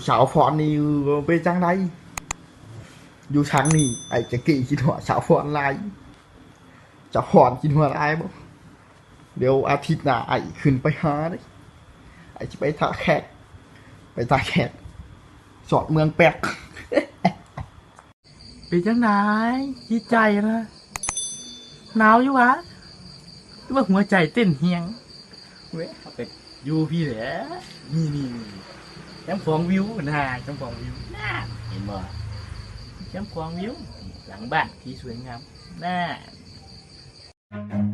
ສາວພອນນີ້ເປັນຈັ່ງໃດ? ຢູ່ທາງນີ້ ອ້າຍຈັກກີ້ຄິດຮອດສາວພອນຫຼາຍ. ສາວພອນຄິດຮອດອ້າຍບໍ່? ດຽວອາທິດໜ້າອ້າຍຂຶ້ນໄປຫາເດ້. ອ້າຍຊິໄປທ່າແຂກ ໄປທ່າແຂກ ສອດເມືອງແປກ. ເປັນຈັ່ງໃດ? ຈິດໃຈນະ ໜາວຢູ່ຫວາ? ຫຼືວ່າຫົວໃຈເຕັ້ນຮຽງ? ເວີຍ ເຮົາກໍຢູ່ພີ້ແຫຼະ. ນີ້ໆໆ ແຄມຂອງວິວນະ ແຄມຂອງວິວນະ ເຫັນບໍ່? ແຄມຂອງວິວ ຫຼັງບ້ານທີ່ສວຍງາມນະ.